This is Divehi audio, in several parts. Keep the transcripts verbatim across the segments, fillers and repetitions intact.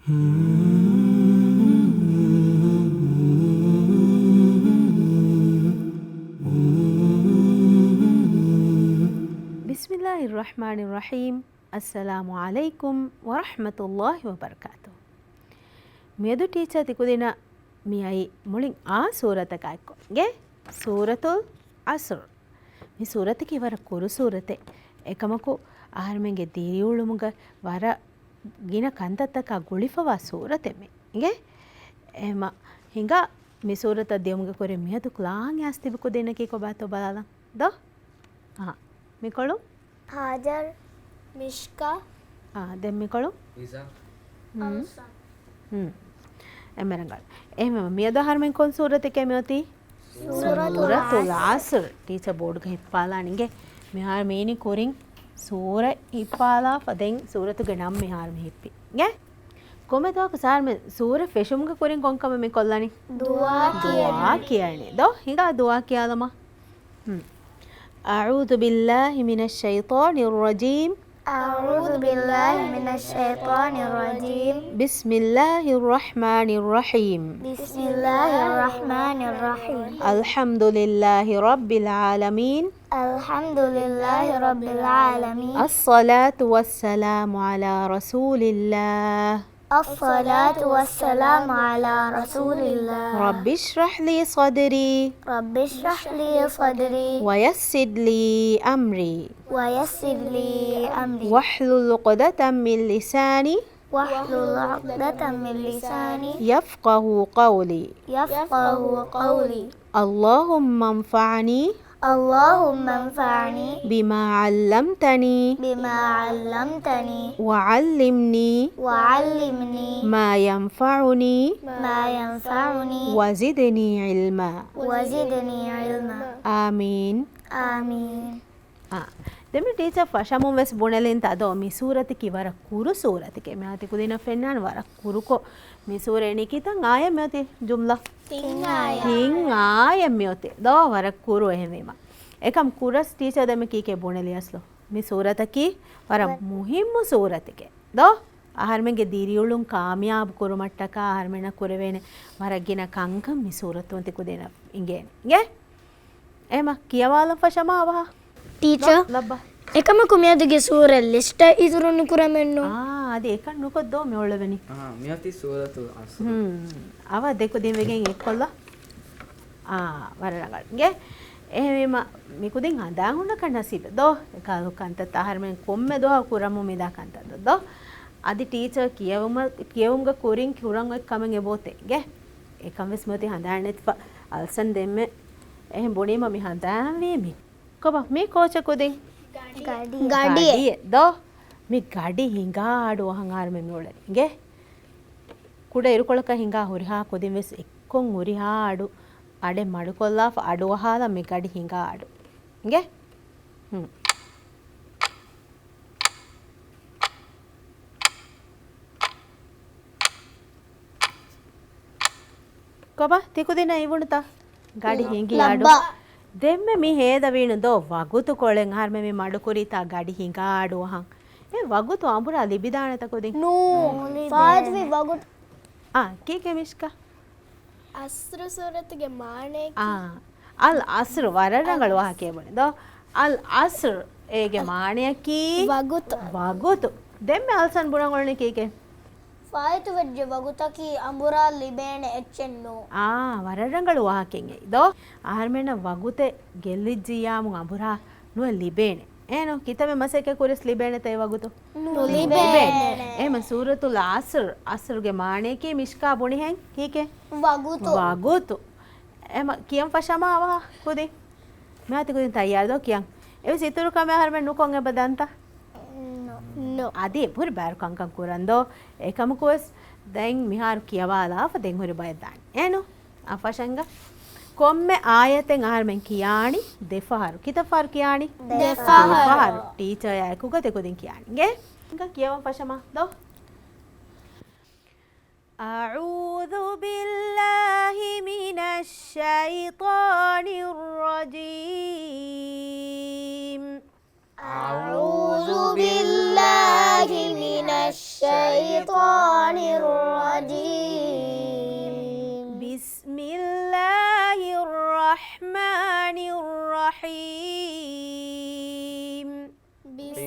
ބިސްމިއްލާހިއްރަޙްމާނިއްރަޙީމް. އައްސަލާމު ޢަލައިކުމް ވަރަޙްމަތުﷲި ވަބަރަކާތުހު. މިއަދު ޓީޗަރ ތިކުދިންނަށް މިއައީ މުޅިން އާ ސޫރަތަކާ އެއްކޮށް. އިނގޭ؟ ސޫރަތުލް ޢަޞްރް. މި ސޫރަތަކީ ވަރަށް ކުރު ސޫރަތެއް. އެކަމަކު، އަހަރުމެންގެ ދިރިއުޅުމުގަ ވަރަށް ގިނަ ކަންތައްތަކާ ގުޅިފަވާ ސޫރަތެއް މި. އިނގޭ؟ އެހެމަ ހިނގާ މި ސޫރަތަށް ދިޔުމުގެ ކުރިން މިއަދު ކްލާސް އައިސް ތިބި ކުދިންނަކީ ކޮބާތޯ ބަލާލަން. ދޯ؟ އަހާ. މިކޮޅު؟ ހާޖަރް. މިޝްކާ. އާ، ދެން މިކޮޅު؟ ވިޒާ. ހުން. އަލްސަން. ހުން. އެންމެ ރަނގަޅު. އެހެންވީމަ މިއަދު އަހަރުމެން ކޮން ސޫރަތެކޭ މިއޮތީ؟ ސޫރަތުލް ސޫރަތުލް ޢަޞްރް. ޢަޞްރް. ޓީޗަރ ބޯޑުގަ ހިއްޕާލާނެ އިނގޭ. މިހާރު މީނި ކުރިން ސޫރަ ހިއްޕާލާފަ ދެން ސޫރަތުގެ ނަން މިހާރު މި ހިއްޕީ. އިނގޭ؟ ކޮންމެ ދުވަހަކު ސާރމެ ސޫރަ ފެށުމުގެ ކުރިން ކޮންކަމެއް މި ކޮށްލަނީ؟ ދުޢާ ދުޢާ ކިޔަނީ. ކިޔަނީ. ދޯ، ހިނގާ ދުޢާ ކިޔާލަމާ. ހުން. أعوذ بالله من الشيطان الرجيم. أعوذ بالله من الشيطان الرجيم. بسم الله الرحمن الرحيم. بسم الله الرحمن الرحيم. الحمد لله رب العالمين. الحمد لله رب العالمين. الصلاة والسلام على رسول الله. الصلاة والسلام على رسول الله. رب اشرح لي صدري. رب اشرح لي صدري. ويسر لي أمري. ويسر لي أمري. واحلل عقدة من لساني. واحلل عقدة من لساني. يفقه قولي. يفقه قولي. اللهم انفعني. اللهم انفعني. بما علمتني. بما علمتني. وعلمني. وعلمني. ما ينفعني. ما ينفعني. وزدني علما. وزدني علما. آمين. آمين. އާ، ދެން މި ޓީޗަރ ފަށަމުން ވެސް ބުނެލިންތާ ދޯ، މި ސޫރަތަކީ ވަރަށް ކުރު ސޫރަތެކޭ. މިއާ ތިކުދިންނަށް ފެންނާނެ ވަރަށް ކުރުކޮށް މި ސޫރަ އިނީ. ކިތައް އާޔަތް މިއޮތީ ޖުމްލަ؟ ތިން އާޔަތް. ތިން އާޔަތް މިއޮތީ ދޯ، ވަރަށް ކުރު. އެހެންވީމަ އެކަމް ކުރަސް ޓީޗަރ ދެން މި ކީކޭ ބުނެލި އަސްލު؟ މި ސޫރަތަކީ ވަރަށް މުހިއްމު ސޫރަތެކޭ ދޯ. އަހަރުމެންގެ ދިރިއުޅުން ކާމިޔާބު ކުރުމަށްޓަކާ އަހަރުމެންނަށް ކުރެވޭނެ ވަރަށް ގިނަ ކަންކަން މި ސޫރަތުން ތިކުދިންނަށް އިނގޭނެ. އިނގޭ؟ އެމަ ކިޔަވާލަން ފަށަމާ އަވަހަށް. ޓީޗަރ، ލައްބަ. އެކަމަކު މިއަދުގެ ސޫރަ ލިސްޓަށް އިތުރު ނުކުރަމެއްނު. އާ، އަދި އެކަން ނުކޮށް ދޯ މި އުޅެވެނީ. އާ، މިއޮތީ ސޫރަތުލް ޢަޞްރް. ހުން. އަވަ ދެކުދިން ވެގެން އެއްކޮށްލަ. އާ، ވަރަށް ރަނގަޅު. އިނގޭ؟ އެހެންވީމަ މިކުދިން ހަނދާން ހުންނަކަން ނަސީބެއް ދޯ. އެކަހަލަ ކަންތައްތައް އަހަރުމެން ކޮންމެ ދުވަހަކު ކުރަމުން މިދާ ކަންތައްތައް ދޯ. އަދި ޓީޗަރ ކިޔެވުމަށް، ކިޔެވުމުގެ ކުރިން ކުރަން އޮތް ކަމެއް އެބޯތޭ. އިނގޭ؟ އެކަން ވެސް މިއޮތީ ހަނދާން ނެތިފަ. އަލްސަން ދެންމެ އެހެން ބުނީމަ މި ހަނދާންވީ މި. ކޮބާ މީ ކޯޗަކުދިން؟ ގަޑި. ގަޑި. ގަޑިއެއް ދޯ؟ މި ގަޑި ހިނގާ އަޑު އަހަން އަހަރުމެން މި އުޅެނީ. އިނގޭ؟ ކުޑަ އިރުކޮޅަކަށް ހިނގާ ހުރިހާ ކުދިން ވެސް އެއްކޮށް ހުރިހާ އަޑު، އަޑެއް މަޑުކޮށްލާފަ އަޑު އަހާލަން މި ގަޑި ހިނގާ އަޑު. އިނގޭ؟ ހުން. ކޮބާ ތިކުދިންނަށް އިވުނުތަ؟ ގަޑި ހިނގި އަޑު. ދެންމެ މި ހޭދަވީނު ދޯ ވަގުތު ކޮޅެއް އަހަރުމެން މި މަޑުކުރީތާ ގަޑި ހިނގާ އަޑު އަހަން. އެ ވަގުތު އަނބުރާ ލިބިދާނެތަ ކުދިން؟ ނޫން. ނުލިބޭނެ. ފާއިތުވި ވަގުތު. އާ، ކީކޭ މިޝްކާ؟ ޢަޞްރު ސޫރަތުގެ މާނައަކީ؟ އާ، އަލް ޢަޞްރު ވަރަށް ރަނގަޅު ވާހަކައެއް ބުނެ ދޯ. އަލް ޢަޞްރު އޭގެ މާނައަކީ؟ ވަގުތު. ވަގުތު. ދެންމެ އަލްސަން ބުނަން އުޅެނީ ކީކޭ؟ ފާއިތުވެއްޖެ ވަގުތަކީ އަނބުރާ ލިބޭނެ އެއްޗެއް ނޫން. އާ، ވަރަށް ރަނގަޅު ވާހަކައެއް އެއީ ދޯ. އަހަރުމެންނަށް ވަގުތެއް ގެއްލިއްޖިއްޔާމު އަނބުރާ ނުވެ ލިބޭނެ. އޭނު ކިތައްމެ މަސައްކަތް ކުރިޔަސް ލިބޭނެތަ އެ ވަގުތު؟ ނުލިބޭނެ. ނުލިބޭނެ. އެމަ ސޫރަތުލް ޢަޞްރް، ޢަޞްރުގެ މާނައަކީ މިޝްކާ ބުނިހެން ކީކޭ؟ ވަގުތު. ވަގުތު. އެމަ ކިޔަން ފަށަމާ އަވަހަށް ކުދިން. މިއާ ތިކުދިން ތައްޔާރު ދޯ ކިޔަން. އެވެސް އިތުރު ކަމެއް އަހަރުމެން ނުކޮށް އެބަ ދަންތަ؟ ނޯ. އަދި އެބަހުރި ބައިވަރު ކަންކަން ކުރަން ދޯ. އެކަމަކުވެސް ދެން މިހާރު ކިޔަވާލާފަ ދެން ހުރި ބައެއް ދާނެ. އޭނު؟ އަ، ފަށަންގަ. ކޮންމެ އާޔަތެއް އަހަރުމެން ކިޔާނީ ދެފަހަރު. ކިތައް ފަހަރު ކިޔާނީ؟ ދެފަހަރު. ދެފަހަރު. ޓީޗަރ އާ އެކުގަ ތިކުދިން ކިޔާނީ. އިނގޭ؟ އިނގޭ ކިޔަވަން ފަށަމާ ދޯ. أعوذ بالله من الشيطان الرجيم. أعوذ بالله من الشيطان الشيطان الرجيم. بسم الله الرحمن الرحيم.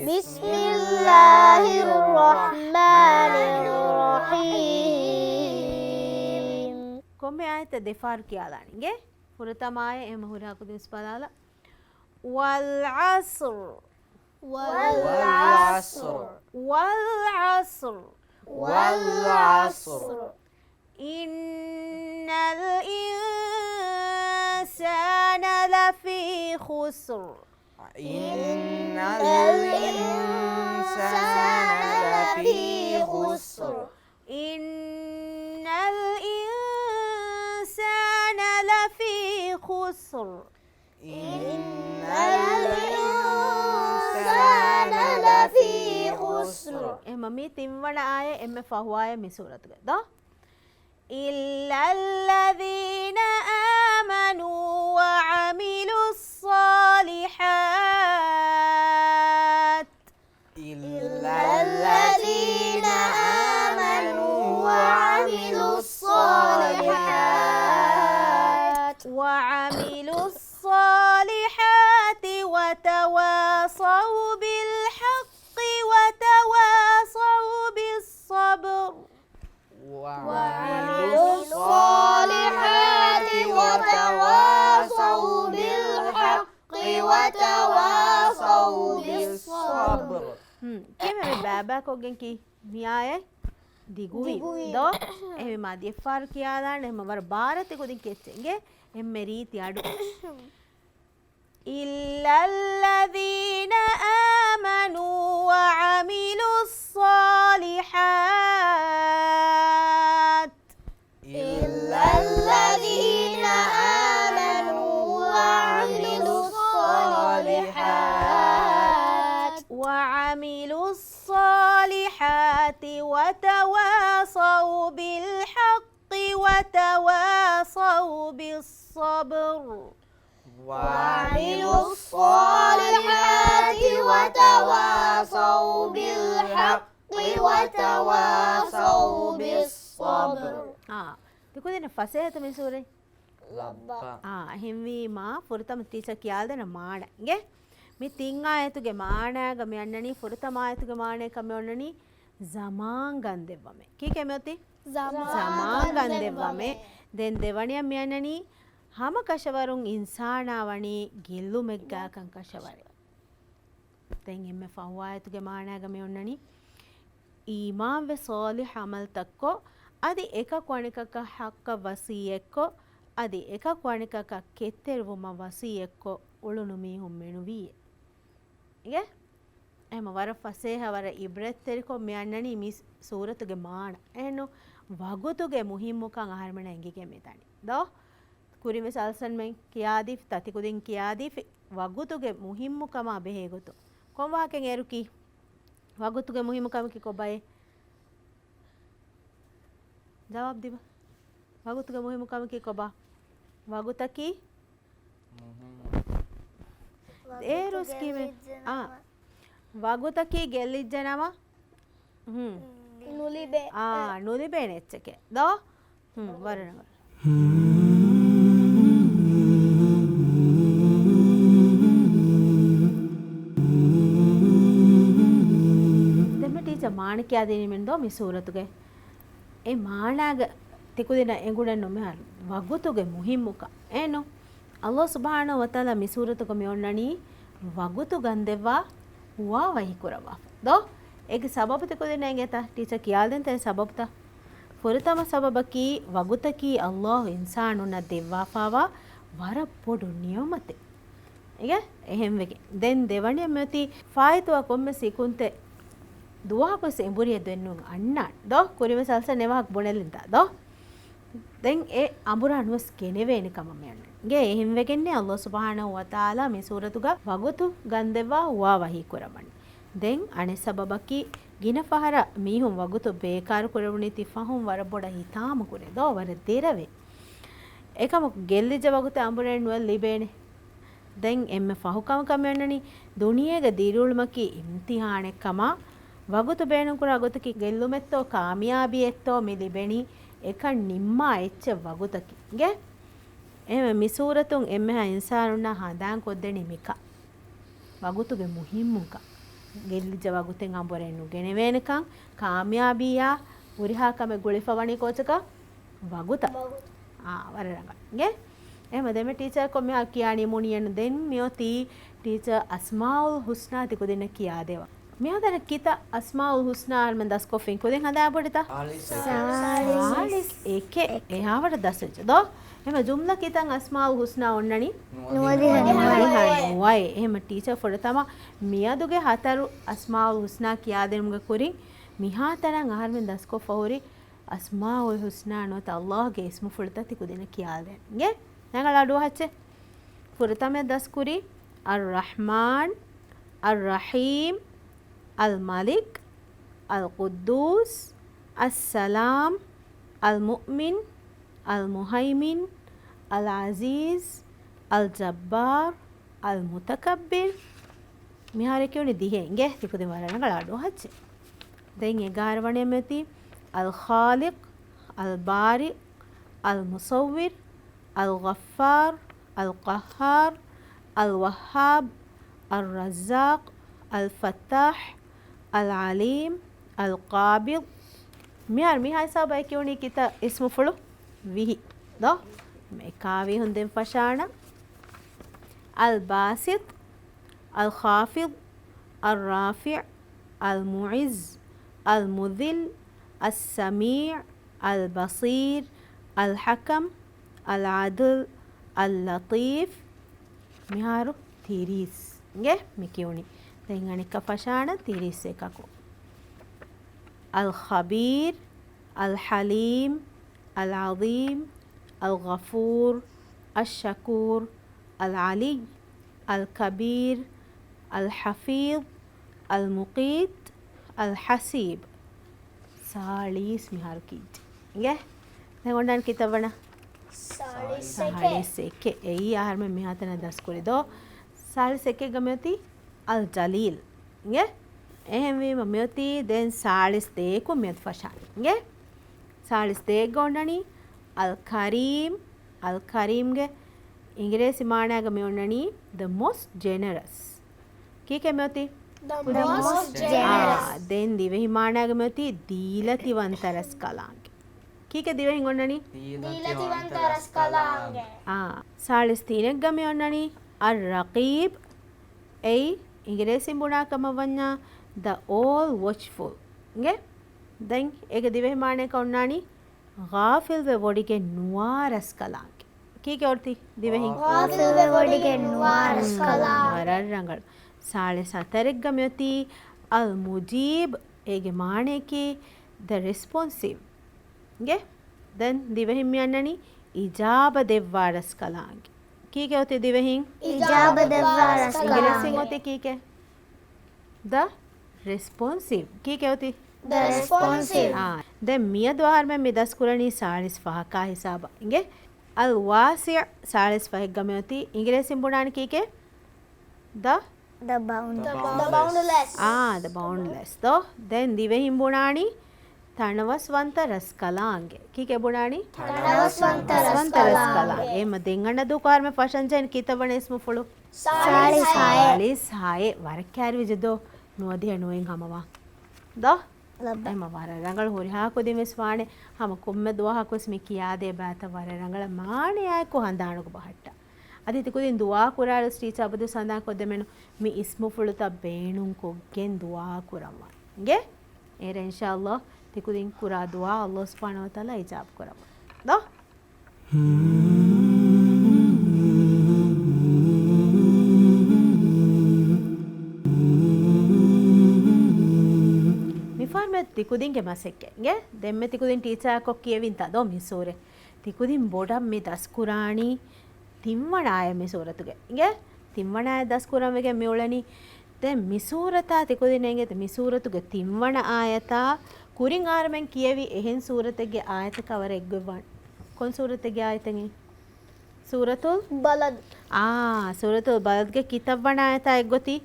بسم الله الرحمن الرحيم. ކޮންމެ އާޔަތެއް ދެފަހަރު ކިޔާލާނީ އިނގޭ؟ ފުރަތަމަ އާޔަތް އެހެން ހުރިހާ ކުދިން ވެސް ބަލާލަ. والعصر. والعصر. والعصر. والعصر. إن الإنسان لفي خسر. إن الإنسان لفي خسر. إن الإنسان لفي خسر. إن الإنسان لفي خسر. އެހެންމަ މި ތިންވަނަ އާޔަތް އެންމެ ފަހު އާޔަތް މި ސޫރަތުގެ ދޯ؟ إلا الذين آمنوا وعملوا الصالحات. إلا الذين آمنوا وعملوا الصالحات. وعملوا الصالحات وتواصوا بالحق وتواصوا بالصبر. وعملوا الصالحات وتواصوا بالحق وتواصوا بالصبر. ހުން، ކިހިނެއް ބައިބައިކޮށްގެން ކީ މި އާޔަތް ދިގުވީ. ދިގުވީ. ދޯ؟ އެހެންވީމާ ދިޔަފާރު ކިޔާލާނެ އެހެންމަ ވަރަށް ބާރަށް ތި ކުދިން ކިޔައްޗޭ އިނގޭ. އެންމެ ރީތި އަޑު. إلا الذين آمنوا وعملوا الصالحات. إلا الذين آمنوا وعملوا الصالحات. وعملوا الصالحات وتواصوا بالحق وتواصوا بالصبر. وعملوا الصالحات وتواصوا بالحق وتواصوا بالصبر. އާ، ތި ކުދިންނަށް ފަސޭހަތަ މި ސޫރަތް؟ ލައްބަ. އާ، އެހެންވީމާ ފުރަތަމަ ޓީޗަރ ކިޔާލަދޭނަ މާނަ އިނގޭ. މި ތިން އާޔަތުގެ މާނައިގަ މި އަންނަނީ ފުރަތަމަ އާޔަތުގެ މާނަޔަކަށް މި އޮންނަނީ ޒަމާން ގަންދެއްވަމޭ. ކީކޭ މިއޮތީ؟ ޒަމާން ޒަމާން ގަންދެއްވަމޭ. ގަންދެއްވަމޭ. ދެން ދެވަނަޔަށް މި އަންނަނީ ހަމަ ކަށަވަރުން އިންސާނާ ވަނީ ގެއްލުމެއްގާކަން ކަށަވަރެއް. ދެން އެންމެ ފަހު އާޔަތުގެ މާނައިގަ މި އޮންނަނީ އީމާންވެ ޞާލިޙު ޢަމަލުތައްކޮށް، އަދި އެކަކު އަނެކަކަށް ޙައްޤަށް ވަޞިއްޔަތްކޮށް، އަދި އެކަކު އަނެކަކަށް ކެތްތެރިވުމަށް ވަޞިއްޔަތްކޮށް އުޅުނު މީހުން މެނުވީއޭ. އިނގޭ؟ އެހެންމަ ވަރަށް ފަސޭހަ، ވަރަށް ޢިބްރަތްތެރިކޮށް މި އަންނަނީ މި ސޫރަތުގެ މާނަ. އެހެންނު ވަގުތުގެ މުހިއްމުކަން އަހަރުމެނަށް އެނގިގެން މިދަނީ. ދޯ؟ ކުރިންވެސް އަލްސަންމެން ކިޔާދީފި، ތަތިކުދިން ކިޔާދީފި، ވަގުތުގެ މުހިއްމުކަމާ ބެހޭގޮތުން. ކޮން ވާހަކައެއް އޭރު ކީ؟ ވަގުތުގެ މުހިއްމުކަމަކީ ކޮބާއޭ؟ ޖަވާބު ދީބަ. ވަގުތުގެ މުހިއްމުކަމަކީ ކޮބާ؟ ވަގުތަކީ މުހިއްމު. އޭރުސް ކީމެ-، އާ. ވަގުތަކީ ގެއްލިއްޖެނަމަ. ހުން. ނުލިބޭ. އާ، ނުލިބޭނެ އެއްޗެކޭ. ދޯ؟ ހުން، ވަރަށް ރަނގަޅު. ދެންމެ ޓީޗަރ މާނަ ކިޔާދިނީމެން ދޯ މި ސޫރަތުގެ؟ އެ މާނާގަ ތިކުދިންނަށް އެނގުނެއްނު މިހާރު ވަގުތުގެ މުހިއްމުކަން. އެއްނު؟ ﷲ ސުބްޙާނަހޫ ވަތަޢާލާ މި ސޫރަތުގަ މި އޮންނަނީ ވަގުތު ގަންދެއްވާ ހުވާ ވަހީކުރައްވާފަ. ދޯ؟ އޭގެ ސަބަބު ތިކުދިންނަށް އެނގޭތަ؟ ޓީޗަރ ކިޔާލަދޭންތަ އެ ސަބަބުތައް؟ ފުރަތަމަ ސަބަބަކީ ވަގުތަކީ ﷲ އިންސާނުންނަށް ދެއްވާފާވާ ވަރަށް ބޮޑު ނިޢުމަތެއް. އިނގޭ؟ އެހެންވެގެން. ދެން ދެވަނަޔަށް މިއޮތީ ފާއިތުވާ ކޮންމެސް އިކުންތެއް ދުވަހަކުވެސް އެނބުރިއެއް ދެންނުން އަންނާނެ. ދޯ؟ ކުރިންވެސް އަލްސަން އެވާހަކަ ބުނެލިންތާ. ދޯ؟ ދެން އެ އަނބުރާ ނުވެސް ގެނެވޭނެ ކަމަށް މިއަންނަނީ. އިނގޭ އެހެންވެގެންނޭ ﷲ ސުބްޙާނަހޫ ވަތަޢާލާ މި ސޫރަތުގަ ވަގުތު ގަންދެއްވާ ހުވާ ވަހީ ކުރައްވަނީ. ދެން އަނެއް ސަބަބަކީ ގިނަ ފަހަރަށް މީހުން ވަގުތު ބޭކާރު ކުރެވުނީތީ ފަހުން ވަރަށް ބޮޑަށް ހިތާމަ ކުރޭ. ދޯ ވަރަށް ދެރަވޭ. އެކަމަކު ގެއްލިއްޖެ ވަގުތެއް އަނބުރޭ ނުވެސް ލިބޭނެ. ދެން އެންމެ ފަހު ކަމަކަށް މިއޮންނަނީ ދުނިޔޭގަ ދިރިއުޅުމަކީ އިމްތިޙާނެއް ކަމަށް ވަގުތު ބޭނުންކުރާ ގޮތަކީ ގެއްލުމެއްތޯ ކާމިޔާބީއެއްތޯ މި ލިބެނީ އެކަން ނިންމާ އެއްޗެއް ވަގުތަކީ. އިނގޭ؟ އެހެންވެ މި ސޫރަތުން އެންމެހާ އިންސާނުންނާ ހަނދާން ކޮށްދެނީ މިކަން. ވަގުތުގެ މުހިއްމުކަން. ގެއްލިއްޖެ ވަގުތެއް އަނބުރެ ނުގެނެވޭނެކަން، ކާމިޔާބީއާ ހުރިހާ ކަމެއް ގުޅިފަވަނީ ކޯޗަކަށް؟ ވަގުތަށް. ވަގުތު. އާ، ވަރަށް ރަނގަޅު. އިނގޭ؟ އެހެންވެ ދެންމެ ޓީޗަރ ކޮންމެހާ ކިޔާނީ މުނިޔަން ދެން މިއޮތީ ޓީޗަރ އަސްމާއުލް ހުސްނާ ތިކުދިންނަށް ކިޔާދޭވަ. މިހާތަނަށް ކިތައް އަސްމާއުލް ހުސްނާ އަހަރުމެން ދަސްކޮށްފިން ކުދިން ހަނދާން ބޮޑިތަ؟ ސާޅީސް އެކެއް. ސާޅީސް އެކެއް. އެކެއް. އެހާވަރަށް ދަސްވެއްޖެ ދޯ؟ އެހެންވެ ޖުމްލަ ކިތައް އަސްމާއުލް ހުސްނާ އޮންނަނީ؟ ނުވަދިހަ ނުވައެއް. ނުވައެއް. އެހެންވެ ޓީޗަރ ފުރަތަމަ މިއަދުގެ ހަތަރު އަސްމާއުލް ހުސްނާ ކިޔާދިނުމުގެ ކުރިން މިހާތަނަށް އަހަރުމެން ދަސްކޮށްފަ ހުރި އަސްމާއުލް ހުސްނާ ނުވަތަ އައްލާހުގެ އިސްމުފުޅުތައް ތިކުދިންނަށް ކިޔާލަދޭން. އިނގޭ؟ ރަނގަޅަށް އަޑުއަހައްޗޭ. ފުރަތަމަ ދަސްކުރީ އައްރަޙްމާން، އައްރަޙީމް، އަލްމަލިކް، އަލްޤުއްދޫސް، އައްސަލާމް، އަލްމުއުމިން، އަލްމުހައިމިން، އަލްޢަޒީޒް، އަލްޖައްބާރް، އަލްމުތަކައްބިރް. މިހާރު ކިޔުނީ ދިހައެއް. އިނގޭ ތިކުދިން ވަރަށް ރަނގަޅަށް އަޑުއަހައްޗޭ. ދެން އެގާރަ ވަނީ މިއޮތީ އަލްޚާލިޤް، އަލްބާރިއް، އަލްމުޞައްވިރް، އަލްޣައްފާރް، އަލްޤައްހާރް، އަލްވައްހާބް، އައްރައްޒާޤް، އަލްފައްތާޙް، އަލްޢަލީމް، އަލްޤާބިޟް. މިހާރު މިހާ ހިސާބަށް ކިޔުނީ ކިތައް އިސްމުފުޅު؟ ވިހި ދޯ؟ މި ކާވީހުން ދެން ފަށާނަ. އަލްބާސިޠް، އަލްޚާފިޟް، އައްރާފިޢް، އަލްމުޢިއްޒް، އަލްމުޛިއްލް، އައްސަމީޢް، އަލްބަޞީރް، އަލްޙަކަމް، އަލްޢަދްލް، އައްލަޠީފް. މިހާރު ތިރީސް. އިނގޭ މި ކިޔުނީ. ދެން އަނެއްކާ ފަށާނަ ތިރީސް އެކަކު. އަލްޚަބީރް، އަލްޙަލީމް، އަލްޢަޒީމް، އަލްޣަފޫރް، އައްޝަކޫރް، އަލްޢަލިއްޔު، އަލްކަބީރް، އަލްޙަފީޡް، އަލްމުޤީތް، އަލްޙަސީބް. ސާޅީސް މިހާރު ކީއްޗެއް؟ އިނގޭ؟ ދެން އޮންނާނީ ކިތައް ވަނަ؟ ސާޅީސް އެކެއް. ސާޅީސް އެކެއް. އެއީ އަހަރުމެން މިހާތަނަށް ދަސްކުރި ދޯ؟ ސާޅީސް އެކެއްގަ މިއޮތީ އަލްޖަލީލް. އިނގޭ؟ އެހެންވީމަ މިއޮތީ ދެން ސާޅީސް ދޭއަކު މިއަދު ފަށާނީ. އިނގޭ؟ ސާޅީސް ދޭއްގަ އޮންނަނީ އަލްކަރީމް. އަލްކަރީމްގެ އިނގިރޭސި މާނާގަ މި އޮންނަނީ the most generous. ކީކޭ މިއޮތީ؟ The most generous. އާ، ދެން ދިވެހި މާނާގަ މިއޮތީ ދީލަތިވަންތަ ރަސްކަލާނގެ. ކީކޭ ދިވެހިން އޮންނަނީ؟ ދީލަތިވަންތަ ރަސްކަލާނގެ. އާ، ސާޅީސް ތިނެއްގަ މި އޮންނަނީ އައްރަޤީބް. އެއީ އިނގިރޭސިން ބުނާ ކަމަށް ވަންޏާ the all watchful. އިނގޭ؟ ދެން އޭގެ ދިވެހި މާނައަކަށް އޮންނާނީ ޣާފިލްވެ ވޮޑިގެން ނުވާ ރަސްކަލާނގެ. ކީކޭ އޮތީ ދިވެހިން؟ ޣާފިލްވެ ވޮޑިގެން ނުވާ ރަސްކަލާނގެ. ވަރަށް ރަނގަޅު. ސާޅީސް ހަތަރެއްގަ މިއޮތީ އަލް މުޖީބް. އޭގެ މާނައަކީ the responsive. ގެ ދެން ދިވެހިން މި އަންނަނީ އިޖާބަ ދެއްވާ ރަސްކަލާނގެ. ކީކޭ އޮތީ ދިވެހިން؟ އިޖާބަ ދެއްވާ އިނގިރޭސިން ރަސްކަލާނގެ. އޮތީ ކީކޭ؟ The responsive. ކީކޭ އޮތީ؟ The responsive. އާ، ދެން މިއަދު އަހަރުމެން މި ދަސްކުރަނީ ސާޅީސް ފަހަކާ ހިސާބަށް. އިނގޭ؟ އަލް ވާސިޢް. ސާޅީސް ފަހެއްގަ މިއޮތީ އިނގިރޭސިން ބުނާނީ ކީކޭ؟ The The boundless. The boundless. އާ، the boundless. ދޯ؟ ދެން ދިވެހިން ބުނާނީ ތަނަވަސްވަންތަ ރަސްކަލާނގެ. ކީކޭ ބުނާނީ؟ ތަނަވަސްވަންތަ ތަނަވަސްވަންތަ ރަސްކަލާނގެ. ރަސްކަލާނގެ. އެމަ ދެން އަންނަ ދުވަހު އަހަރުމެން ފަށަން ޖެހެނީ ކިތައް ވަނަ އިސްމުފުޅު؟ ސާޅީސް ހައެއް. ސާޅީސް ހައެއް. ވަރަށް ކައިރިވެއްޖެ ދޯ؟ ނުވަދިހަ ނުވައިން ހަމަވާ. ދޯ؟ ލައްބަ. އެމަ ވަރަށް ރަނގަޅު. ހުރިހާ ކުދިން ވެސް ވާނެ ހަމަ ކޮންމެ ދުވަހަކު ވެސް މި ކިޔާދޭ ބައިތައް ވަރަށް ރަނގަޅަށް މާނަޔާއެކު ހަނދާނުގަ ބަހައްޓާ. އަދި ތިކުދިން ދުޢާ ކުރާއިރު ޓީޗަރ އަބަދުވެސް ހަނދާން ކޮށްދެމެނު މި އިސްމުފުޅުތައް ބޭނުން ކޮށްގެން ދުޢާ ކުރަންވާނެ. އިނގޭ؟ އޭރު އިންޝާﷲ ތިކުދިން ކުރާ ދުޢާ ﷲ ސުބްޙާނަހޫ ވަތަޢާލާ އިޖާބަ ކުރަންވާނެ. ދޯ؟ މިފަހަރު މިއޮތީ ތިކުދިންގެ މަސައްކަތް. އިނގޭ؟ ދެންމެ ތިކުދިން ޓީޗަރަކަށް ކިޔެވިންތާ ދޯ މި ސޫރަތް؟ ތިކުދިން ބޮޑަށް މި ދަސްކުރާނީ ތިންވަނަ އާޔަތް މި ސޫރަތުގެ. އިނގޭ؟ ތިންވަނަ އާޔަތް ދަސްކުރަން ވެގެން މިއުޅެނީ. ދެން މި ސޫރަތާ ތިކުދިން އެނގޭތަ މި ސޫރަތުގެ ތިންވަނަ އާޔަތާ ކުރިން އަހަރުމެން ކިޔެވި އެހެން ސޫރަތެއްގެ އާޔަތަކާ ވަރަށް އެއްގޮތްވާނެ. ކޮން ސޫރަތެއްގެ އާޔަތެއް؟ ސޫރަތުލް ބަލަދް. އާ، ސޫރަތުލް ބަލަދްގެ ކިތައްވަނަ އާޔަތާ އެއްގޮތީ؟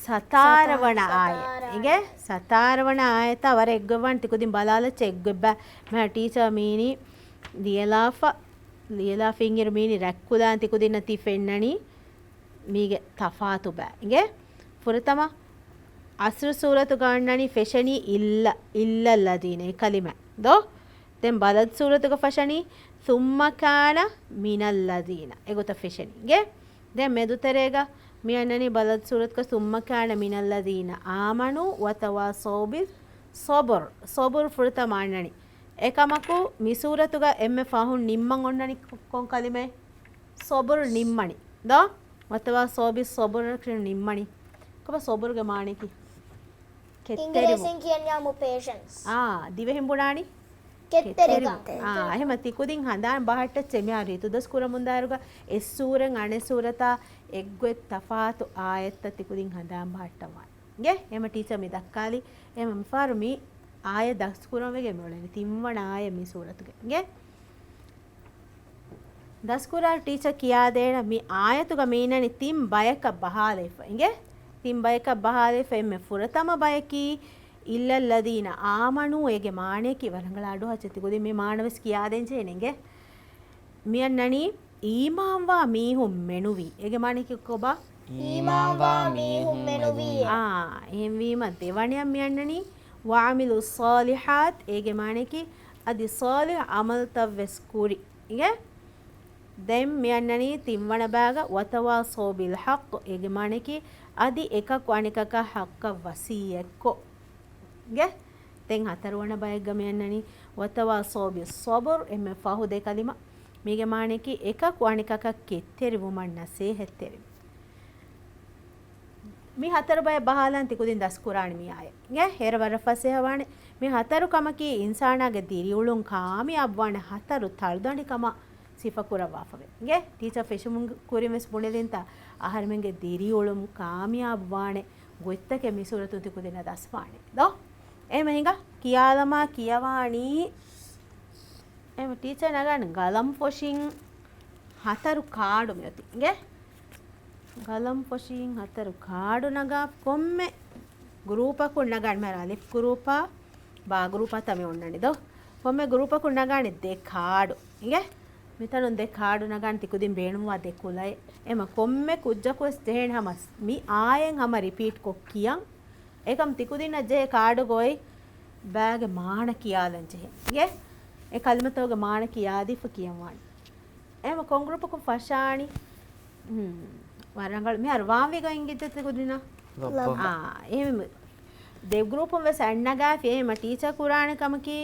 ސަތާރަ ވަނަ އާޔަތް. އިނގޭ؟ ސަތާރަ ވަނަ އާޔަތާ ވަރަށް އެއްގޮތް ވާން ތިކުދިން ބަލާލައްޗޭ އެއްގޮތް ބަ-، މިހާރު ޓީޗަރ މީނީ ލިޔެލާފަ، ލިޔެލާފަ އިންއިރު މީނީ ރަތްކުލާން ތިކުދިންނަށް ތި ފެންނަނީ މީގެ ތަފާތު ބަ. އިނގޭ؟ ފުރަތަމަ އަސްރު ސޫރަތުގަ އަންނަނީ ފެށެނީ އިއްލަ، އިއްލަ ލަދީނަ އެ ކަލިމަ. ދޯ؟ ދެން ބަލަދް ސޫރަތުގަ ފަށަނީ ސުއްމަ ކާނަ މިނައްލަދީނަ. އެގޮތަށް ފެށެނީ. އިނގޭ؟ ދެން މެދުތެރޭގަ މި އަންނަނީ ބަލަދް ސޫރަތުގަ ސުއްމަ ކާނަ މިނައްލަދީނަ އާމަނޫ ވަތަވާސައު ބިއް ޞަބްރު. ޞަބްރު ފުރަތަމަ އަންނަނީ. އެކަމަކު މި ސޫރަތުގަ އެންމެ ފަހުން ނިންމަން އޮންނަނީ ކޮ-، ކޮން ކަލިމައެއް؟ ޞަބްރު ނިންމަނީ. ދޯ؟ ވަތަވާސައު ބިއް ޞަބްރު ނިންމަނީ. ކޮބާ ޞަބްރުގެ މާނައަކީ؟ ކެތްތެރިވުން. އިނގިރޭސިން ކިޔަންޏާމު ޕޭޝަންސް. އާ، ދިވެހިން ބުނާނީ؟ ކެތްތެރިކަން. ކެތްތެރިކަން. އާ، އެހެމަ ތިކުދިން ހަނދާން ބަހައްޓައްޗޭ މިހާރު ހިތުދަސް ކުރަމުންދާއިރުގަ އެއް ސޫރަތް އަނެއް ސޫރަތާ އެއްގޮތް ތަފާތު އާޔަތްތައް ތިކުދިން ހަނދާން ބަހައްޓަން ވާނެ. އިނގޭ؟ އެހެމަ ޓީޗަރ މި ދައްކާލީ. އެހެމަ މިފަހަރު މި އާޔަތް ދަސްކުރަން ވެގެން މި އުޅެނީ ތިންވަނަ އާޔަތް މި ސޫރަތުގެ. އިނގޭ؟ ދަސްކުރާ ޓީޗަރ ކިޔާދޭނަ މި އާޔަތުގަ މީނަނީ ތިން ބަޔަކަށް ބަހާލައިފަ. އިނގޭ؟ ތިން ބަޔަކަށް ބަހާލައިފަ އެންމެ ފުރަތަމަ ބަޔަކީ إِلَّا الَّذِينَ آمَنُوا އޭގެ މާނަޔަކީ ވަރަށް ރަނގަޅަށް އަޑުއަހައްޗޭ ތިކުދިން މި މާނަވެސް ކިޔާދޭން ޖެހޭނެ. އިނގޭ؟ މި އަންނަނީ އީމާންވާ މީހުން މެނުވީ. އޭގެ މާނަޔަކީ ކޮބާ؟ އީމާންވާ މީހުން މެނުވީ. އާ، އެހެންވީމަ ދެވަނަޔަށް މި އަންނަނީ وَعَمِلُوا الصَّالِحَاتِ އޭގެ މާނަޔަކީ އަދި ޞާލިޙު ޢަމަލުތައްވެސް ކުރި. އިނގޭ؟ ދެން މި އަންނަނީ ތިންވަނަ ބައިގަ وَتَوَاصَوْا بِالْحَقِّ އޭގެ މާނަޔަކީ އަދި އެކަކު އަނެކަކަށް ޙައްޤަށް ވަޞިއްޔަތްކޮށް. އިނގޭ؟ ދެން ހަތަރުވަނަ ބައެއްގަ މި އަންނަނީ وَتَوَاصَوْا بِالصَّبْرِ އެންމެ ފަހު ދެ ކަލިމަ. މީގެ މާނަޔަކީ އެކަކު އަނެކަކަށް ކެތްތެރިވުމަށް ނަސޭހަތްތެރިވުން. މި ހަތަރު ބަޔަށް ބަހާލަން ތިކުދިން ދަސްކުރާނެ މި އާޔަތް. އިނގޭ؟ އޭރަށް ވަރަށް ފަސޭހަވާނެ. މި ހަތަރު ކަމަކީ އިންސާނާގެ ދިރިއުޅުން ކާމިޔާބުވާނެ ހަތަރު ތަޅުދަނޑި ކަމަށް ސިފަކުރައްވާފަވޭ. އިނގޭ؟ ޓީޗަރ ފެށުމުން ކުރިން ވެސް ބުނެލިންތަ؟ އަހަރެމެންގެ ދިރިއުޅުން ކާމިޔާބުވާނެ ގޮތްތަކެއް މި ސޫރަތުން ތިކުދިންނަށް ދަސްވާނެ. ދޯ؟ އެހެމަ ހިނގާ ކިޔާލަމާ ކިޔަވާނީ. އެހެމަ ޓީޗަރ ނަގާނެ ގަލަންފޮށިން ހަތަރު ކާޑު މިއޮތީ. އިނގޭ؟ ގަލަންފޮށިން ހަތަރު ކާޑު ނަގާ ކޮންމެ ގްރޫޕަކުން ނަގާނެ މިހާރު އަލިފް ގްރޫޕާ ބާ ގްރޫޕާ ތަ މި އޮންނަނީ ދޯ. ކޮންމެ ގްރޫޕަކުން ނަގާނެ ދެ ކާޑު. އިނގޭ؟ މިތަނުން ދެ ކާޑު ނަގާނެ ތިކުދިން ބޭނުންވާ ދެ ކުލައެއް. އެހެމަ ކޮންމެ ކުއްޖަކު ވެސް ޖެހޭނެ ހަމަ މި އާޔަތް ހަމަ ރިޕީޓް ކޮށް ކިޔަން. އެކަމް ތިކުދިންނަށް ޖެހޭ ކާޑުގައި ބައިގެ މާނަ ކިޔާލަން ޖެހޭ. އިނގޭ؟ އެ ކަލިމަތަކުގެ މާނަ ކިޔާދީފަ ކިޔަންވާނެ. އެހެމަ ކޮން ގްރޫޕަކުން ފަށާނީ؟ ހުން. ވަރަށް ރަނގަޅު. މިހާރު ވާންވީގަ އިނގިއްޖެ ތިކުދިންނަށް؟ ލައްބަ. އާ، އެހެމަ ދެ ގްރޫޕުން ވެސް އަތްނަގާފި. އެހެމަ ޓީޗަރ ކުރާނެ ކަމަކީ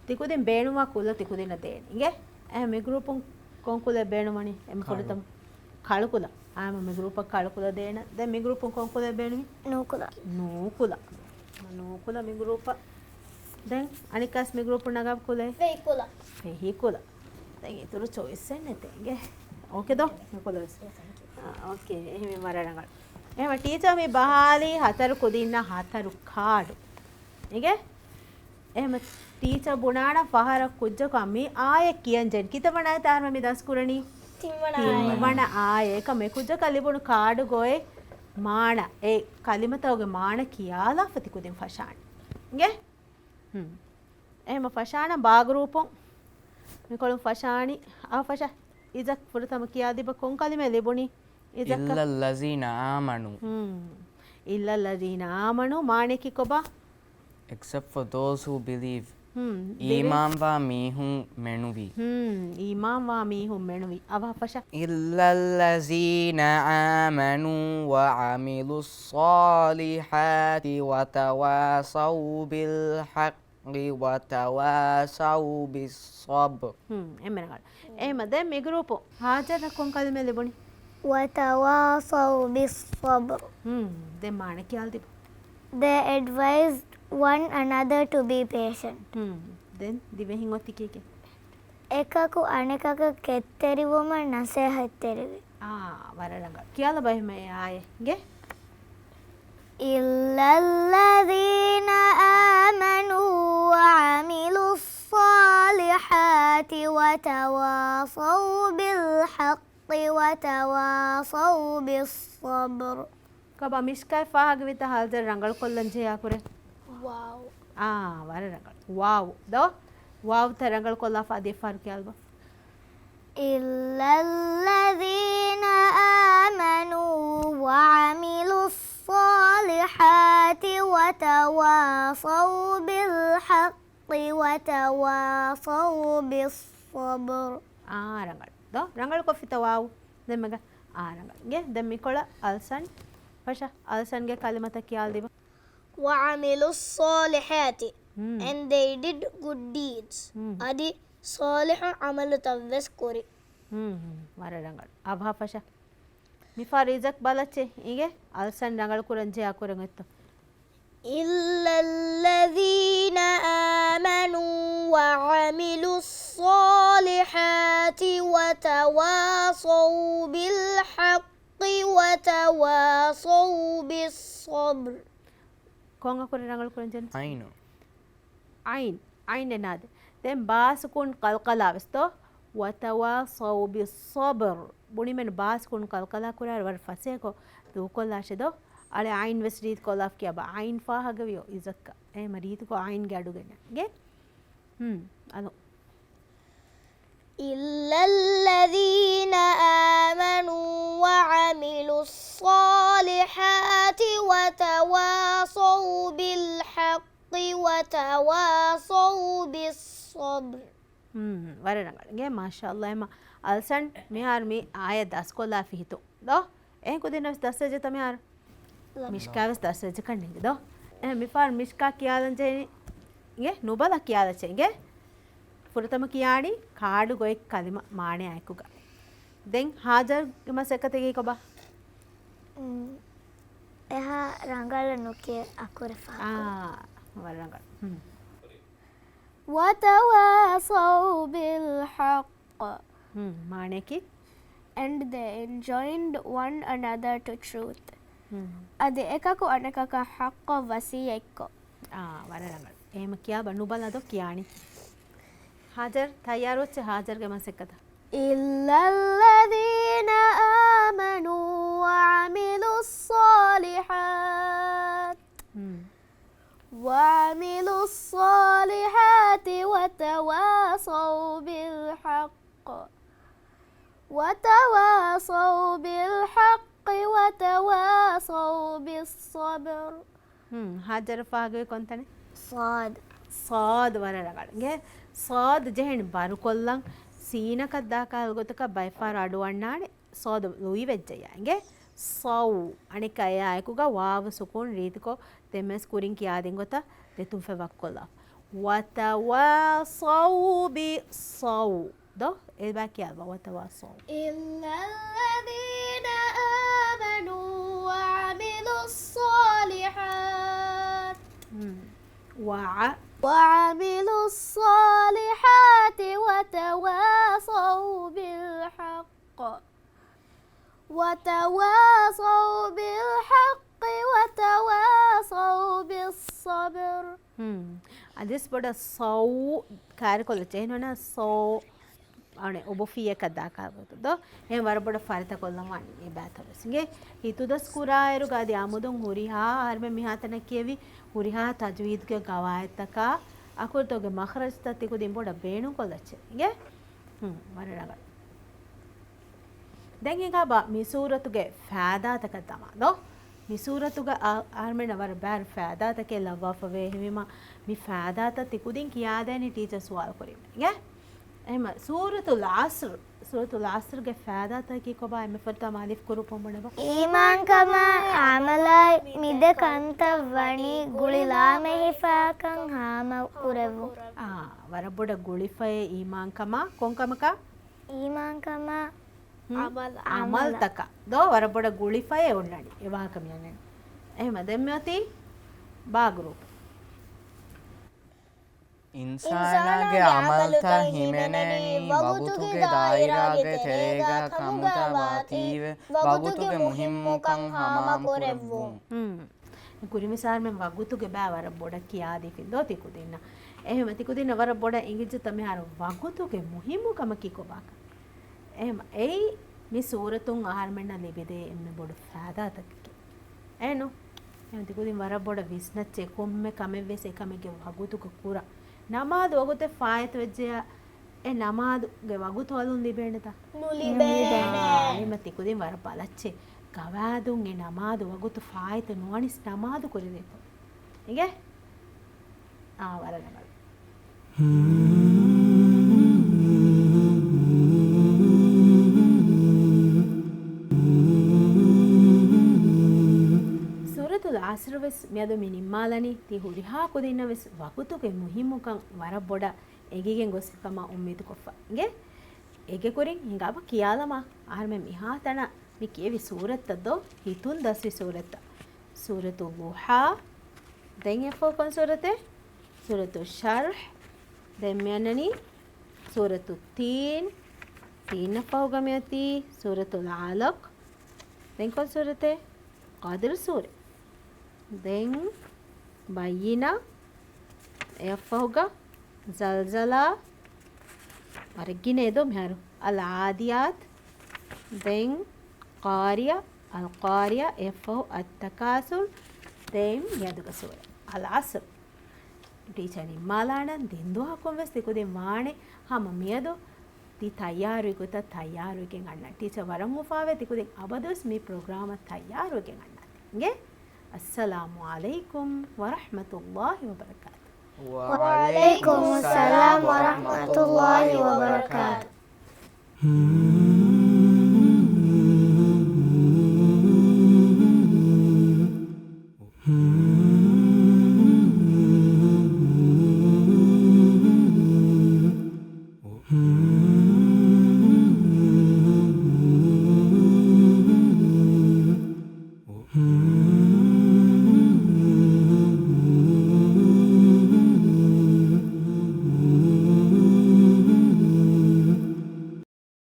ތިކުދިން ބޭނުންވާ ކުލަ ތިކުދިންނަށް ދޭނެ. އިނގޭ؟ އެހެމަ މި ގްރޫޕުން ކޮން ކުލައެއް ބޭނުންވަނީ؟ އެހެމަ ކަޅު. ފުރަތަމަ ކަޅު ކުލަ. އާ، އެހެމަ މި ގްރޫޕަށް ކަޅު ކުލަ ދޭނެ. ދެން މި ގްރޫޕުން ކޮން ކުލައެއް ބޭނުންވީ؟ ނޫކުލަ. ނޫކުލަ. ނޫކުލަ މި ގްރޫޕަށް. ދެން އަނެއްކާސް މި ގްރޫޕުން ނަގާ ކުލައެއް؟ ފެހި ކުލަ. ފެހި ކުލަ. ދެން އިތުރު ޗޮއިސްއެއް ނެތޭ. އިނގޭ؟ އޯކޭ ދޯ؟ މި ކުލަ ވެސް. އާ، އޯކޭ. އެހެން ވަރަށް ރަނގަޅު. އެހެމަ ޓީޗަރ މި ބަހާލީ ހަތަރު ކުދިންނަށް ހަތަރު ކާޑު. އިނގޭ؟ އެހެމަ ޓީޗަރ ބުނާނަ ފަހަރަށް ކުއްޖަކު މި އާޔަތް ކިޔަން ޖެހޭނެ. ކިތައް ވަނަ އާޔަތެއް އަހަރުމެން މި ދަސް ކުރަނީ؟ ތިންވަނަ އާޔަތް. ތިންވަނަ އާޔަތް. އެކަމް އެ ކުއްޖަކަށް ލިބުނު ކާޑުގައި މާނަ، އެ ކަލިމަތަކުގެ މާނަ ކިޔާލާފަ ތިކުދިން ފަށާނެ. އިނގޭ؟ ހުން. އެހެމަ ފަށާނަ ބާ ގްރޫޕުން. މިކޮޅުން ފަށާނީ. އާ ފަށާ. އިޒަކް ފުރަތަމަ ކިޔާދީބަ ކޮން ކަލިމައެއް ލިބުނީ؟ އިޒަކަށް. إِلَّا الَّذِينَ آمَنُوا. ހުން. إِلَّا الَّذِينَ آمَنُوا މާނައަކީ ކޮބާ؟ Except for those who believe. ހުން. އީމާންވާ މީހުން މެނުވީ. ހުން. އީމާންވާ މީހުން މެނުވީ. އަވަހަށް ފަށާ. إِلَّا الَّذِينَ آمَنُوا وَعَمِلُوا الصَّالِحَاتِ وَتَوَاصَوْا بِالْحَقِّ وَتَوَاصَوْا بِالصَّبْرِ. ހުން، އެންމެ ރަނގަޅު. އެހެމަ ދެން މި ގްރޫޕު ހާޖަރަށް ކޮން ކަލިމައެއް ލިބުނީ؟ وَتَوَاصَوْا بِالصَّبْرِ. ހުން، ދެން މާނަ ކިޔާލަދީބަ. They advised one another to be patient. ހުން، ދެން ދިވެހިން އޮތީ ކީކޭ؟ އެކަކު އަނެކަކަށް ކެތްތެރިވުމަށް ނަސޭހަތްތެރިވި. އާ، ވަރަށް ރަނގަޅު. ކިޔާލަބަ އެހެމަ އެ އާޔަތް. إِلَّا الَّذِينَ آمَنُوا وَعَمِلُوا الصَّالِحَاتِ وَتَوَاصَوْا بِالْحَقِّ وَتَوَاصَوْا بِالصَّبْرِ. ކޮބާ މިޝްކާތް ފާހަގަވީތަ ހާޖަރު ރަނގަޅުކޮށްލަން ޖެހޭ އަކުރެއް؟ ވާވް. އާ، ވަރަށް ރަނގަޅު. ވާވް. ދޯ؟ ވާވްތައް ރަނގަޅުކޮށްލާފަ އަދި އެއްފަހަރު ކިޔާލަބަ. إِلَّا الَّذِينَ آمَنُوا وَعَمِلُوا الصَّالِحَاتِ وَتَوَاصَوْا بِالْحَقِّ وَتَوَاصَوْا بِالصَّبْرِ. އާ، ރަނގަޅު. ދޯ؟ ރަނގަޅުކޮށްފިތަ ވާވް؟ ދެން މެގަ؟ އާ، ރަނގަޅު. ގެ، ދެން މިކޮޅަށް އަލްސަން. ފަށަ، އަލްސަންގެ ކަލިމަތައް ކިޔާލަދީބަ. وَعَمِلُوا الصَّالِحَاتِ، ހުން. And they did good deeds. ހުން. އަދި ޞާލިޙު ޢަމަލުތައް ވެސް ކުރި. ހުން، ހުން. ވަރަށް ރަނގަޅު. އަވަހަށް ފަށަ. މިފަހަރު އިޒަކް ބަލައްޗޭ. އިނގޭ؟ އަލްސަން ރަނގަޅު ކުރަން ޖެހޭ އަކުރެއް އޮތްތޯ؟ إِلَّا الَّذِينَ آمَنُوا وَعَمِلُوا الصَّالِحَاتِ وَتَوَاصَوْا بِالْحَقِّ وَتَوَاصَوْا بِالصَّبْرِ. ކޮން އަކުރެއް ރަނގަޅު ކުރަން ޖެހޭ؟ އައިނު. އައިން. އައިން އެ ނާދެ. ދެން ބާ ސުކޫން ޤަލްޤަލާ ވެސް ދޯ؟ وَتَوَاصَوْا بِالصَّبْرِ. ބުނީމެން ބާ ސުކޫން ޤަލްޤަލާ ކުރާއިރު ވަރަށް ފަސޭހަކޮށް ދޫކޮށްލާށޭ ދޯ؟ އަޅެ އައިން ވެސް ރީތިކޮށްލާފަ ކިޔާބަ. އައިން ފާހަގަވިޔޯ އިޒައްކަ. އެހެމަ ރީތިކޮށް އައިންގެ އަޑު ގެންނަ. ގެ؟ ހުން. އަލޯ. إِلَّا الَّذِينَ آمَنُوا وَعَمِلُوا الصَّالِحَاتِ وَتَوَاصَوْا بِالْحَقِّ وَتَوَاصَوْا بِالصَّبْرِ. ހުން، ވަރަށް ރަނގަޅު. ގެ، މާޝާﷲ. އެމަ އަލްސަން މިހާރު މި އާޔަތް ދަސްކޮށްލާފި ހިތު. ދޯ؟ އެހެން ކުދިންނަށް ވެސް ދަސްވެއްޖެތަ މިހާރު؟ މިޝްކާ ވެސް ދަސްވެއްޖެކަން ނޭނގެ ދޯ؟ އެ، މިފަހަރު މިޝްކާ ކިޔާލަން ޖެހެނީ. އިނގޭ ނުބަލަ ކިޔާލައްޗޭ އިނގޭ. ފުރަތަމަ ކިޔާނީ ކާޑު ގޮތް ކަލިމަ މާނަޔާ އެކުގަ. ދެން ހާޖަރުގެ މަސައްކަތެއް ކޮބާ؟ އުން، އެހާ ރަނގަޅަށް ނުކިޔޭ އަކުރެއް ފާހަގަ. އާ، ވަރަށް ރަނގަޅު. ހުން. وَتَوَاصَوْا بِالْحَقِّ. ހުން، މާނަޔަކީ؟ And they enjoined one another to truth. ހުން. އަދި އެކަކު އަނެކަކަށް ޙައްޤަށް ވަޞިއްޔަތްކޮށް. އާ، ވަރަށް ރަނގަޅު. އެހެމަ ކިޔާބަ ނުބަލަ ދޯ ކިޔާނީ. ހާޖަރް، ތައްޔާރުވެއްޖެ ހާޖަރްގެ މަސައްކަތަށް. إِلَّا الَّذِينَ آمَنُوا وَعَمِلُوا الصَّالِحَاتِ. ހުން. وَعَمِلُوا الصَّالِحَاتِ وَتَوَاصَوْا بِالْحَقِّ وَتَوَاصَوْا بِالْحَقِّ وَتَوَاصَوْا بِالصَّبْرِ. ހުން، ހާޖަރަށް ފާހަގަވީ ކޮންތަނެއް؟ ޞާދު. ޞާދު ވަރަށް ރަނގަޅު. އިނގޭ ޞާދު ޖެހެނީ ބަރުކޮށްލަން، ސީނަކަށް ދާކަށް އަލްގޮތަކަށް ބައެއްފަހަރު އަޑުއަންނާނެ. ޞާދު ލުއިވެއްޖެޔާ. އިނގޭ ޞައު. އަނެއްކާ އެއާއެކުގަ ވާވު ސުކޫން ރީތިކޮށް ދެންވެސް ކުރިން ކިޔާދިން ގޮތަށް ދެތުން ފެށި ވަކިކޮށްލާ. وَتَوَاصَوْا بِالصَّوْ. ދޯ؟ އެބަ ކިޔާލަބަ. وَتَوَاصَوْا. إِلَّا الَّذِينَ آمَنُوا وَعَمِلُوا الصَّالِحَاتِ. ހުން. وَعَ. وَعَمِلُوا الصَّالِحَاتِ وَتَوَاصَوْا بِالْحَقِّ وَتَوَاصَوْا بِالْحَقِّ وَتَوَاصَوْا بِالصَّبْرِ. ހުން. އަދިވެސް ބޮޑަށް ޞައު ކާރިކޮށްލަ ޖެހެން ވަނަ ޞައު އަނެ އޮބޮފިއްޔަކަށް ދާކާ ގޮތު ދޯ؟ އެހެން ވަރަށް ބޮޑަށް ފަރިތަކޮށްލަން ވާނީ އެ ބައިތައް ވެސް. އިނގޭ ހިތުދަސް ކުރާއިރުގަ އަދި އަމުދުން ހުރިހާ އަހަރުމެން މިހާތަނަށް ކިޔެވި ހުރިހާ ތަޖްވީދުގެ ގަވާއިދުތަކާ އަކުރުތަކުގެ މަޚްރަޖުތައް ތިކުދިން ބޮޑަށް ބޭނުންކޮށްލައްޗޭ. އިނގޭ؟ ހުން، ވަރަށް ރަނގަޅު. ދެން އެނގާބަ މި ސޫރަތުގެ ފާދާތަކަށް ދަމާ ދޯ؟ މި ސޫރަތުގަ އަ-، އަހަރުމެންނަށް ވަރަށް ބައި ފާދާތަކެއް ލައްވާފަވޭ. އެހެންވީމަ މި ފާދާތައް ތިކުދިން ކިޔާދޭނީ ޓީޗަރ ސުވާލު ކުރީމަ. އިނގޭ؟ އެހެންމަ ސޫރަތުލް ޢަޞްރު، ސޫރަތުލް ޢަޞްރުގެ ފާދާތަކީ ކޮބާ؟ އެންމެ ފުރަތަމަ އަލިފް ގުރޫޕުން ބުނެބަ. އީމާންކަމާ ޢަމަލާއި މި ދެ ކަންތައް ވަނީ ގުޅި ލާމެހިފާކަން ހާމަ ކުރެއްވުން. އާ، ވަރަށް ބޮޑަށް ގުޅިފައޭ އީމާންކަމާ ކޮންކަމަކާ؟ އީމާންކަމާ ހުން؟ ޢަމަލް، ޢަމަލް. ޢަމަލްތަކަށް ދޯ ވަރަށް ބޮޑަށް ގުޅިފައޭ އޮންނަނީ. އެ ވާހަކަ މިއަންނަނީ. އެހެމަ ދެންމެ އޮތީ ބާ ގުރޫޕް. އިންސާނާގެ އިންސާނާގެ ޢަމަލްތައް ޢަމަލުތައް ހިމެނެނީ ވަގުތުގެ ވަގުތުގެ ދާއިރާގެ ދާއިރާގެ ތެރޭގަ ތެރޭގަ ކަމުގަ ކަމުގަ ވާތީވެ، ވާތީވެ، ވަގުތުގެ ވަގުތުގެ މުހިއްމުކަން މުހިއްމުކަން ހާމަ ހާމަ ކުރެއްވުން. ކުރެއްވުން. ހުން. ކުރިންވެސް އަހަރުމެން ވަގުތުގެ ބާ ވަރަށް ބޮޑަށް ކިޔާދީފިން ދޯ ތިކުދިންނަށް. އެހެމަ ތިކުދިންނަށް ވަރަށް ބޮޑަށް އެނގިއްޖެތަ މިހާރު ވަގުތުގެ މުހިއްމުކަމަކީ ކޮބާކަން. އެހެމަ އެއީ މި ސޫރަތުން އަހަރުމެންނަށް ލިބިދޭ އެންމެ ބޮޑު ފާދާތަކަކީ. އެނު. އެމަ ތިކުދިން ވަރަށް ބޮޑަށް ވިސްނައްޗޭ، ކޮންމެ ކަމެއްވެސް އެކަމެއްގެ ވަގުތުގަ ކުރަން. ނަމާދު ވަގުތެއް ފާއިތުވެއްޖެޔާ، އެ ނަމާދުގެ ވަގުތު އަލުން ލިބޭނެތަ؟ ނުލިބޭނެ. އާ، އެމަ ތިކުދިން ވަރަށް ބަލައްޗޭ. ގަވާދުން އެ ނަމާދު ވަގުތު ފާއިތު ނުވަނިސް ނަމާދު ކުރެވޭތޯ. އިނގޭ؟ އާ، ވަރަށް ރަނގަޅު. ސޫރަތުލް ޢަޞްރު ވެސް މިއަދު މި ނިންމާލަނީ، ތި ހުރިހާ ކުދިންނަށް ވެސް ވަގުތުގެ މުހިއްމުކަން ވަރަށް ބޮޑަށް އެނގިގެން ގޮސްފި ކަމަށް އުއްމީދުކޮށްފަ. އިނގޭ؟ އޭގެ ކުރިން ހިނގާބަ ކިޔާލަމާ، އަހަރުމެން މިހާތަނަށް މި ކިޔެވި ސޫރަތްތައް ދޯ؟ ހިތުން ދަސްވި ސޫރަތްތައް. ސޫރަތު ޟުޙާ، ދެން އެއަށްފަހު ކޮން ސޫރަތެއް؟ ސޫރަތު ޝަރްޙް، ދެން މިއަންނަނީ ސޫރަތު ތީން، ތީނަށް ފަހުގަ މިއޮތީ ސޫރަތުލް ޢަލަޤް، ދެން ކޮން ސޫރަތެއް؟ ޤަދްރު ސޫރަ. ދެން ބައްޔިނާ، އެއަށްފަހުގަ ޒަލްޒަލާ، ވަރަށް ގިނަ އެދޯ މިހާރު. އަލް ޢާދިޔާތް، ދެން ޤާރިޢަ، އަލް ޤާރިޢަ، އެއަށްފަހު އައްތަކާސުރު، ދެން މިއަދުގެ ސޫރަ އަލް ޢަޞްރު. ޓީޗަރ ނިންމާލާނަން ދެން ދުވަހަކުން ވެސް ތިކުދިން ވާނެ ހަމަ މިއަދު ތި ތައްޔާރުވި ގޮތަށް ތައްޔާރުވެގެން އަންނަން. ޓީޗަރ ވަރަށް އުފާވޭ ތިކުދިން އަބަދުވެސް މި ޕްރޮގްރާމަށް ތައްޔާރުވެގެން އަންނާތި. އިނގޭ؟ އައްސަލާމު ޢަލައިކުމް ވަރަޙްމަތުﷲި ވަބަރަކާތު. ވަޢަލައިކުމުއްސަލާމް ވަރަޙްމަތުﷲި ވަބަރަކާތު.